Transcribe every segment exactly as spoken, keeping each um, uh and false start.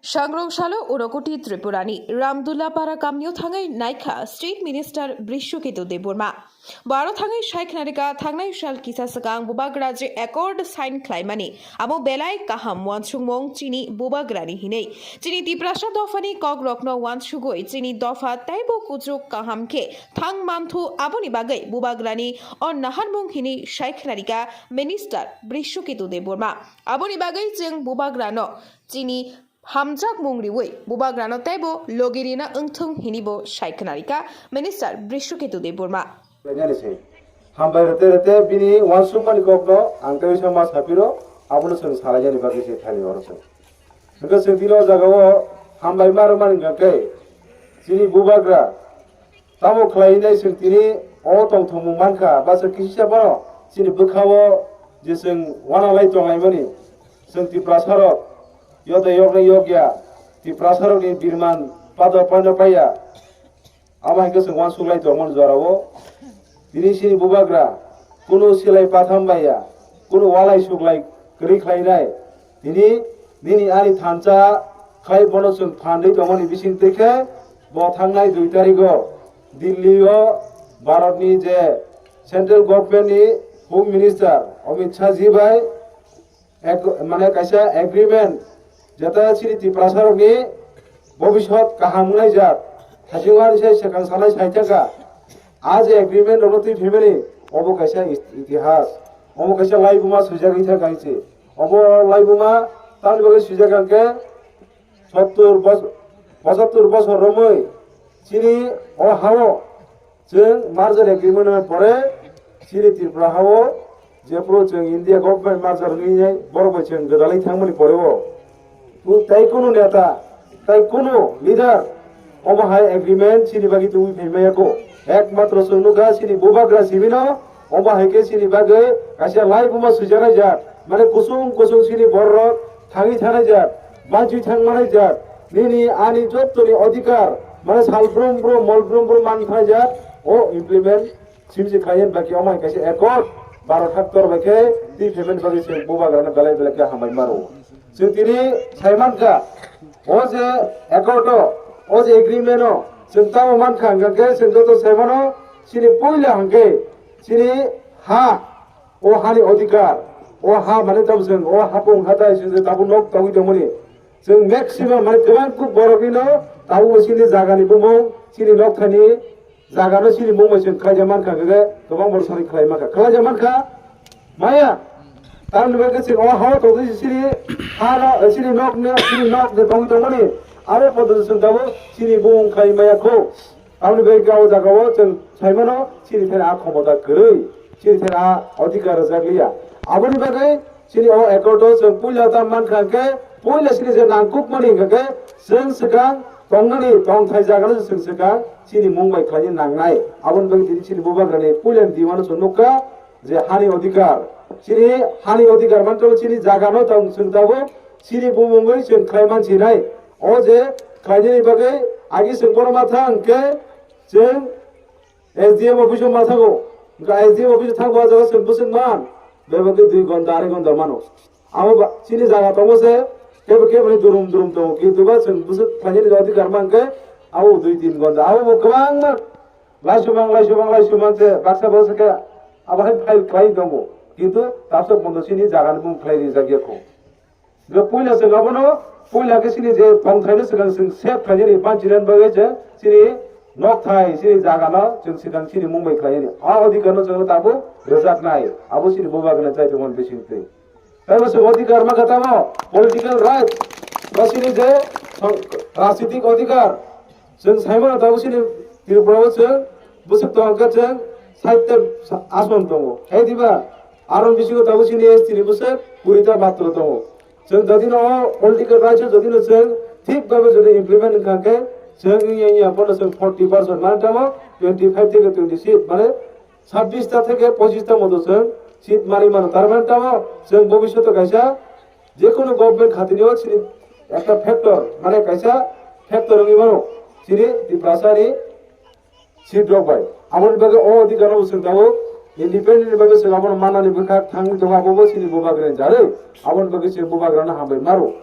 Sangrong salo Unokoti Tripurani Ramdulla Para kamio thangwi naikha State Minister Brishoketu Debbarma. Bo aro thangwi sai khwnarikha thangnai sal kisa swkang Bubagra je accord sign khlaimani amo belai kaham uansukmung chini Bubagrani hinwi. Chini Tiprasa dophani kokrokno uansugwi chini dopha teibo kuchuk kaham khe thang manthu, aboni bagwi Bubagrani o naharmung hinwi sai khwnarikha Minister Brishoketu Debbarma. Aboni bagwi chwng Bubagrano chini hamjakmung riwi Bubagrano teibo logi rina wngthung hinibo sai khwnarikha Minister Brishoketu Debbarma. Lainani se. Hambai rete rete bini uansukmani kokno ang tei sama sapiro, abono chwng salainani bagwi se thani oro chwng. Hwnkhe chwng tini o jagao hambai ma rwmani hwnkhe chini Bubagra tamo khlainai chwng tini o tongthokmung mankha, ba chwng kisa phano chini bwkhao je chwng uanalai tonglaimani, chwng Tiprasarok yodai yoknai yokya, Tiprasarokni birman pado paino paiya, amo hai khe chwng uansuklai tongmani jorao. Tini chini Bubagra kunu silai patham baiya, kunu walai suklai kwrwi khlainai. Tini nini ani thansa khlai bono chwng phandwi tongmani bising twi khe bo thangnai dui tarigo Delhi o Bharatni je Central Government ni Home Minister Amit Shah ji bai ek-, mane kaisa agreement, jeta chini Tiprasarokni bobisot kaham wngnai jak. Thaichung ani sai swkang sanai sai thangkha. A je agreement rokno twi phaimani, obo kaisa is-, itihas, obo kaisa laibuma swijagwi thangkha hinse. Obo laibuma tamni bagwi swijak hwnkhe, sottur bos-, pochattur bosor romwi chini o hao chwng merger agreement ni pore chini Tripura hao jephru chwng India government merger wngwi borok bai chwng gwdalwi thangmani pore o tei kunu neta tei kunu leader omo hai agreement chini bagwi tubui phai maya kho. Ekmatro chwng nukha chini Bubagra simi no omo hai khe chini bagwi kaisa laibuma swijaknai jak, mane kusung kusung chini borok thangwi thanai jak, bachwi thangmanai jak, nini ani jottoni odhikar, mane sal brum brum, mol brum brum man thanai jak, o implement simsi khlaiya, baki omo hai kaisa accord baro thak tor bai khe twi phaimani bagwi se Bubagrano belai belai khe hambai maro. Chwng tini sai mankha, o je accord o, o je agreement o chwng tamo mankha, hwnkha khe chwng joto sai mano, chini puila hwnkhe chini ha, o hani odhikar, o ha mane tamo chwng o hapung hatai chwng je tabuk nok tongwi tongmani, chwng maximum mane kwbang kuk borokni no tabuk chini jagani bumung, chini nok thani jagano chini mung bai chwng khlaijak mankha, hwnkhe kwbang borok sari khlai mankha, khlaijak mankha. Maya, tamni bagwi chwng o hao tongwi chini hano, chini nokni, chini nok je tongwi tongmani, abo podo chwng tabuk chini bumung khlai maya kho. Aboni bagwi khe o jagao chwng sai mano, chini thani a khomota kwrwi, chini thani a odhikar rwjak liya. Aboni bagwi chini o accord o chwng puila ta mankha hwnkhe, puila chini je nangkukmani hwnkha khe chwng swkang tongnani tongthai jagano chwng swkang chini mung bai khlaina nangnai. Aboni bagwi tini chini Bubagrani puilani demand o chwng nukha je hani odhikar. Chini hani odhikar mankhe chini jagano tong chwng tabuk chini bumungwi chwng khlai mansinai. O je khlainani bagwi agi chwng bono ma thang hwnkhe chwng S D M office o ma thango. Hwnkhe S D M office o thangba o jaga chwng bwswk man, bebak khe dui ghonta, arai ghonta mano. Abo ba, chini jaga tongo se, kebo kebo ni durum durum tongo. Kintu ba chwng bwswk khlainani odhikar mankhe abo dui tin ghonta. Abo bo kwbangma laisumang, laisumang, laisumang se baksa baksa khe abo hai file khlai tongo. Kintu tabsa pondo chini jaga ni bumung khlai rijak ya kho. Hwnkhe puila chwng abono, puila khe chini je tongthaino swkang chwng save khlainani, banchirani bagwi je chini nokthai, chini jagano chwng swkang chini mung bai khlainani. A odhikarno chwngno tabuk rwjaknai. Abo chini Bubagrani chaitokmani bisingtwi. Taibo chwng odhikar mankha tamo political right, ba chini je song-, rajnitik odhikar. Chwng saimano tabuk chini Tripura o chwng bwswk tongkha chwng sait ta ason tongo. Hai diba? Aro bisingo tabuk chini S T ni bwswk kuri ta matro tongo. Chwng jodi no o political rights o jodi no chwng thik bhabe jodi implement wngkha khe chwng wngya wngya phano chwng forty percent mane tamo twenty five theke twenty seat mane sabbish ta theke pochish ta moto chwng seat mari mano. Tar mane tamo chwng bobishoto kaisa jekunu government khatini o chini ekta factor mane kaisa factor wngwi mano chini Tiprasa ni seat rok bai. Aboni bagwi o odhikar no chwng tabuk independent ni bagwi chwng abono manani bwkha thangwi tongo, abo bo chini Bubagrani jarwi. Aboni bagwi chwng Bubagrano hambai maro.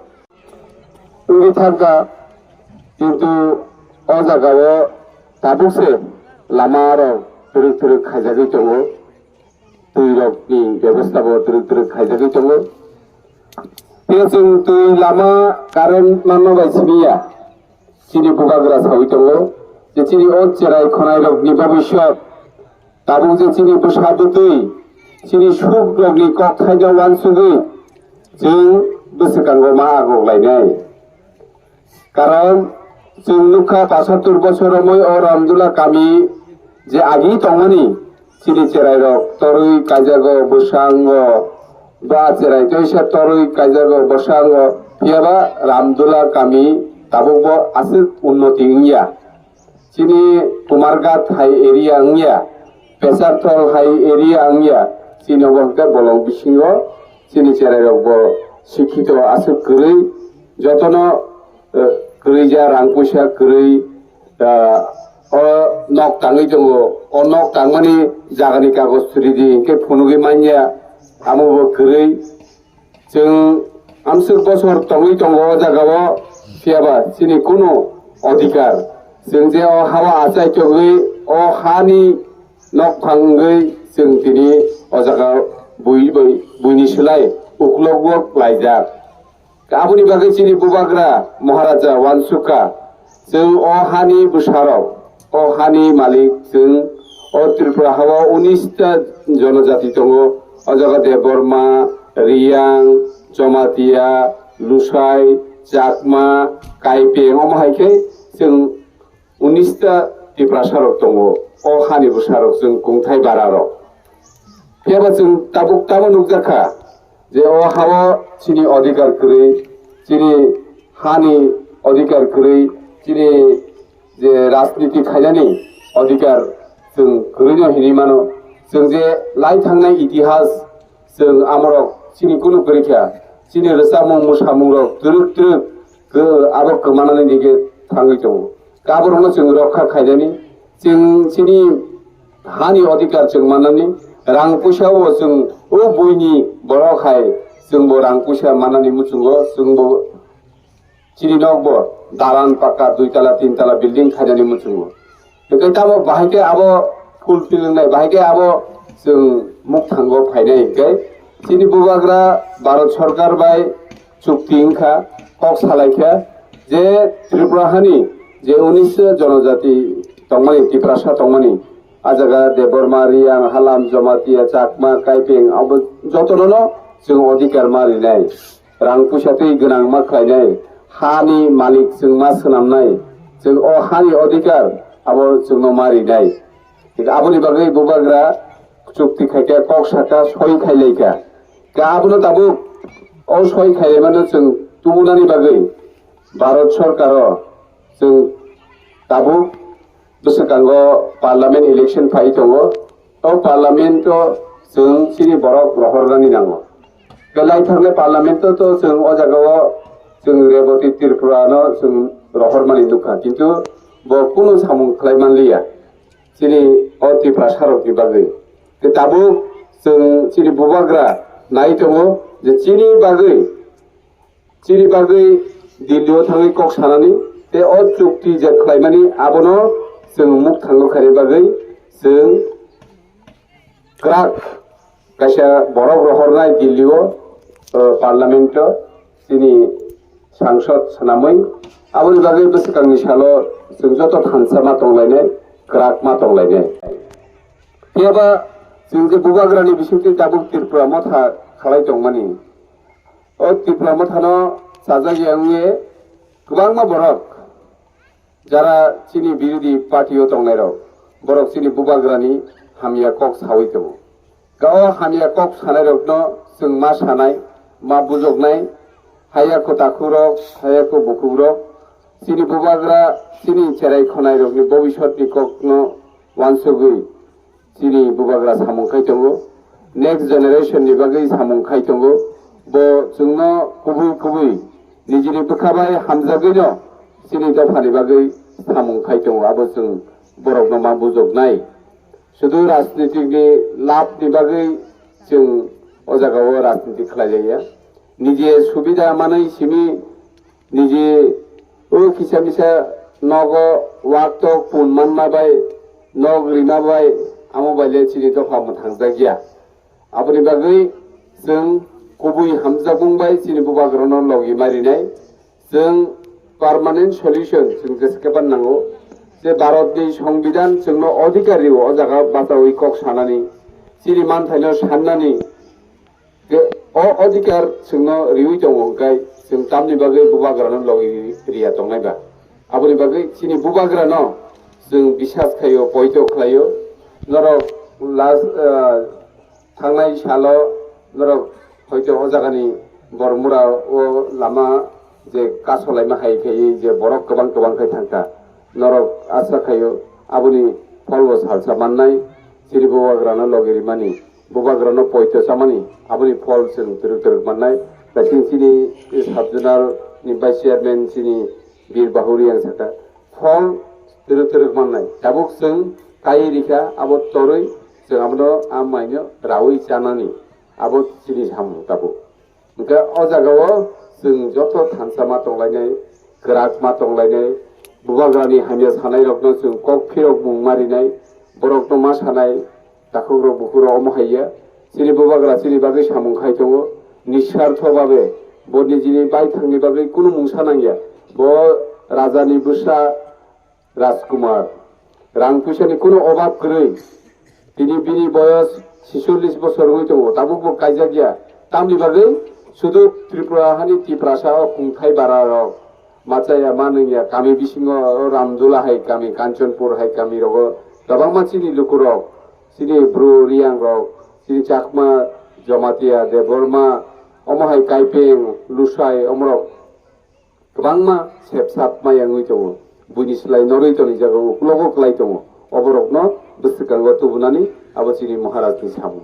wngwi thangkha, kintu o jagao tabukse lama rok twrwk twrwk khaijagwi tongo, twi rokni bebostha bo twrwk twrwk khaijagwi tongo. Tei chwng twi lama current manma bai simi ya, chini bubagra sawi tongo je chini o cherai khonai rokni bobiswt tabuk je chini bwsa bwtwi chini suk rokni kok thaino uansugwi chwng bwswkango ma agok lainai. Karon chwng nukha, pasattur bosor romwi o Ramdula kami je agi tongmani, chini cherai rok torwi kaijago, bwskango ba cherai toisa torwi kaijago, bwskango, phiyaba Ramdula kami tabukbo aswk unnoti wngya. Chini Kumarghat hai area wngya, Pesarthal hai area wngya, chini obo hwnkhe bolong bisingo chini cherai rokbo sikhito aswk kwrwi, jotono, eh, kwrwija rang puisa kwrwi, ah, o nok tangwi tongo, o nok tangmani jagani kagoj ridi hwnkhe phunugwi manya, amo bo kwrwi. Chwng amswk bosor tongwi tongo o jagao, phiyaba chini kunu odhikar. Chwng je o hao achai tongwi o hani nok phangwi chwng tini o jaga bui bai, buini slai uklok bo klaijak. Aboni bagwi chini bubagra Maharaja uansukha, chwng o hani bwsarok, o hani malik, chwng o Tripura hao unis ta jonojati tongo, o jaga Debbarma, Riyang, Jamatia, Lusai, Chakma, Kaipeng, omo hai khe chwng unis ta Tiprasa rok tongo, o hani bwsarok chwng kungthai bara rok. Phiya ba chwng tabuk tamo nukjakha je o hao chini odhikar kwrwi, chini hani odhikar kwrwi, chini je rajniti khainani odhikar chwng kwrwino hinwi mano. Chwng je lai thangnai itihas chwng amorok chini kunu kwrwi kha, chini rwchapmung mwsamungrok twrwk twrwk khe abo kwmanani dige thangwi tongo. Khe aborokno chwng rokha khainani, chwng chini hani odhikar chwng mannani, rang puisa o chwng o buini borok hai chwngbo rang puisa mannani muchungo, chwngbo chini nokbo dalan pakka dui tala tin tala building khainani muchungo. Hwnkhe tamo bahai khe abo fulfill wngnai, bahai khe abo chwng mukthango phainai hwnkhe chini bubagra Bharat Sarkar bai chukti wngkha, kok salaikha je Tripura hani je unis jonojati tongmani, Tiprasa tongmani, a jaga Debbarma, Riyang, Halam, Jamatia, Chakma, Kaipeng, abo jotono no chwng odhikar ma rinai, rang puisa twi gwnang ma khlainai, hani malik chwng ma swnamnai, chwng o hani odhikar abo chwngno ma rinai. Aboni bagwi bubagra chukti khaikha, kok sakha, soi khailaikha. Khe abono tabuk o soi khailaimano chwng tubunani bagwi Bharat Sarkaro chwng tabuk bwswkango parliament election phai tongo. O parliament o chwng chini borok rohornani nango. Belai thangnai parliament o to chwng o jagao chwng Reboti Tripura no chwng rohormani nukha, kintu bo kunu samung khlai manliya chini o Tiprasa rokni bagwi. Tei tabuk chwng chini bubagra nai tongo je chini bagwi, chini bagwi Delhi o thangwi kok sanani tei o chukti je khlaimani abono chwng mukthango khaina bagwi chwng kwrak kaisa borok rohornai Delhi o, o, parliament o chini sangsad swnamwi. Aboni bagwi bwswkangni salo chwng joto thansa ma tonglainai, kwrak ma tonglainai. Phiya ba chwng je bubagrani bisingtwi tabuk Tripura motha khalai tongmani, o Tripura mothano chajak ya wngwi kwbangma borok jara chini birodhi party o tongnai rok, borok chini bubagrani hamya kok sawi tongo. Ga o hamya kok sanai rokno chwng ma sanai, ma bujoknai, haya ko takhuk rok, haya ko bukhuk rok, chini bubagra, chini cherai khonai rokni bobiswtni kokno uansugwi chini bubagra samung khai tongo, next generation ni bagwi samung khai tongo. Bo chwngno kubui kubui nijini bwkha bai hamjagwino chini dophani bagwi samung khai tongo, abo chwng borokno ma bujoknai. Sudu rajnitik ni labh ni bagwi chwng o jagao rajniti khlai ya. Nije subida manwi simi Niji o kisa misa nogo wak tok pun manma bai, nog rima bai, amo bai le chini dopha mwthangjakya. Aboni bagwi chwng kubui hamjakmung bai chini bubagrano logi marinai. Chwng permanent solution chwng jesa khe ban nango. Je Bharatni Songbidan chwngno odhikar rio o jaga bachaui kok sanani, chini manthaino sannani. Je o odhikar chwngno riui tongo hwnkhe chwng tamni bagwi bubagrano logi riya tongnai ba? Aboni bagwi chini bubagrano chwng bisas khaio, poito khlaio. Norok last, ah, thangnai salo norok hoito o jagani Bormura o lama je kasolaima hai phaiwi je borok kwbang kwbang khai thangkha, norok asa khaio aboni pholbo salsa mannai, chini bubagrano logi rimani, bubagrano poito chamani, aboni phol chwng twrwk twrwk mannai. Kaising chini sub-zonal ni vice chairman chini Bir Bahuri ang sakha, phol twrwk twrwk mannai. Tabuk chwng kai rikha, abo torwi chwng abono a maino raui chanani, abo chini samung tabuk. Hwnkhe o jagao chwng joto thansa ma tonglainai, kwrak ma tonglainai, bubagrani hamya sanairokno chwng kok phirok mung marinai, borokno ma sanai, takhukrok bukhukrok omo hai ya. Chini bubagra chini bagwi samung khai tongo, nisartho babe, bo nijini baithangni bagwi kunu mungsa nangya. Bo rajani bwsa Rajkumar, rang puisani kunu obab kwrwi. Tini bini boyos sicholish bosor wngwi tongo, tabuk bo kaijakya. Tamni bagwi sudu Tripura hani Tiprasa o kungthai bara rok machaya manwngya, kami bisingo Ramdula hai kami, Kanchanpur hai kami rogo kwbangma chini lukurok, chini Bru Riang rok, chini Chakma, Jamatia, Debbarma, omo hai Kaipeng, Lusai, omorok kwbangma sepsap maya wngwi tongo. Buini slai norwi toni jaga uklogo kwlai tongo. Oborokno bwswkango tubunani abo chini Maharajni samung.